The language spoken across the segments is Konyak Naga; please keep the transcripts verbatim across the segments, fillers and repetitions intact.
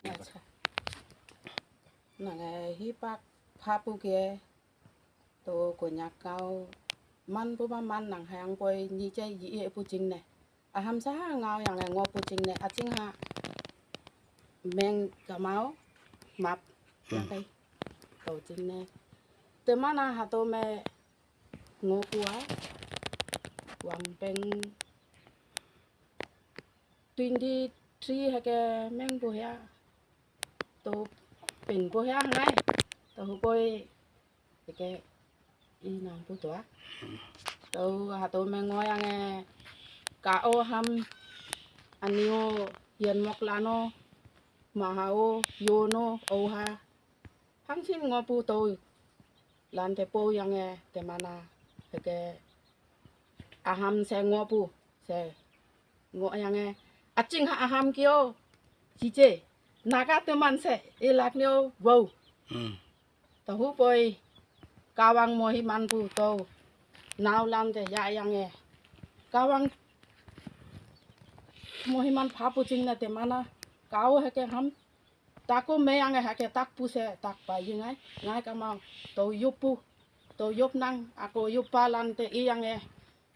Acha. Nang eh hipak phapu ke to Konyak kau man pu ba man nang hayang poi ni chai yi e pu ching ne. Aham sa ha ngau yang eh ngo pu ching ne. Aching ha meng kamau map. Hmm. Yang kai. To ching ne. Te mana ha to me ngo pu a. Wang peng twenty three ha ke meng pu ya. To pin pu ya ngai. To hu poi. Ke i nang pu to a. To ha to me ngo yang eh. Ka o ham. Ani o yen mok lano. Ma ha o yo no o ha. Hang sin ngo pu to. Lan te po yang eh. Te mana. Ke aham se ngo pu. Se. Ngo yang eh. Aching ha aham kio. Chiche. Naga te man se. Ilak neo. Wow. Hmm. Tahu poi. Kawang mohi man pu to. Nau lan te ya yang eh. Kawang mohi man phapu ching na te mana. Kau ha ke ham. Taku me yang eh ha ke tak pu se tak pa yi ngai. Ngai kamau. To yup pu. To yup nang. Ako yup pa lan te i yang eh.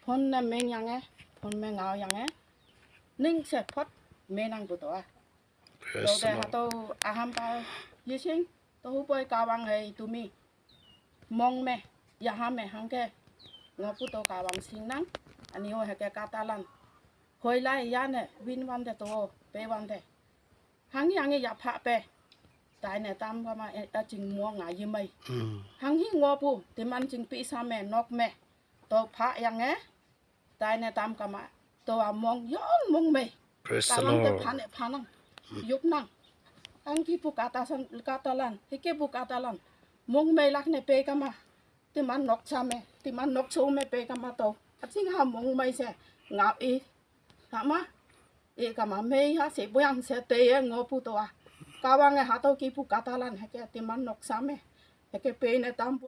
Phone ne meng yang eh. Phone me ngau yang eh. Ning se phot me nang pu to a. Praise the Lord. To te ha to aham pa yising. To hu poi kawang hei tumi. Mong me. Ya ha me hang ke. Ngo pu to kawang sing nang. Ani o ha ke katalan. Hoi lai ya ne. Win wan te to. Pe wan te. Hang yang ya pha pe. Tai ne tam kama e, a ching mo nga yi mai. Hmm. Hang hi ngo pu. Te man ching pi sa me. Nok me. To pha yang eh. Tai ne tam kama. To a mong yong mong me. Praise the Lord. Kawang te pha ne pha nang. Yup nang. Ang ki pu kata san katalan. Hi ke pu katalan. Mong me lak ne pe kama. Ti man nok sa me. Ti man nok so me pe kama to. Aching ha mong me se. Ngau i. Ha ma. I kama me ha se bu yang se te ye ngo pu to a. Kawang e ha to ki pu katalan ha ke ti man nok sa me. Ha ke pe ne tam pu.